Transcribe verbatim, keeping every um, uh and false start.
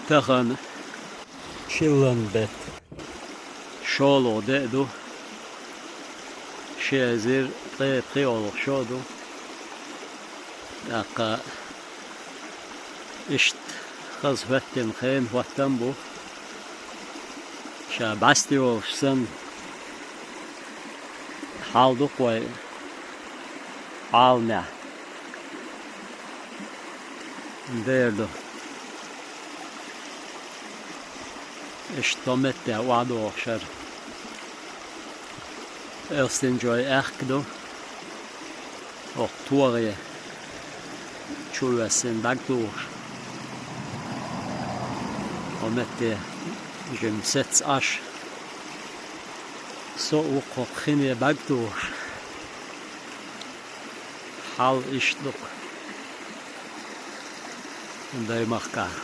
Тахан чиллан бетт. ШолгӀа де ду. Ши эзар ткъе пхиъ йолу шо ду. ТӀаккха иштта хаза хӀоьттина хенан хӀоттам бу. Ша бӀаьсте волуш санна, хьал ду-кх вай Ӏаламехь. Дера ду. Иштта тхо метте охьадогӀуш хӀара. Элстинчойн аьхка ду. ХӀокху тогӀе чу воьссина бӀаьрг тухуш. Хьо метте жимма сецца Ӏаш. Со а ву-кх хӀокху хине бӀаьрг тухуш. Хьал иштта ду-кх Даймахкахь.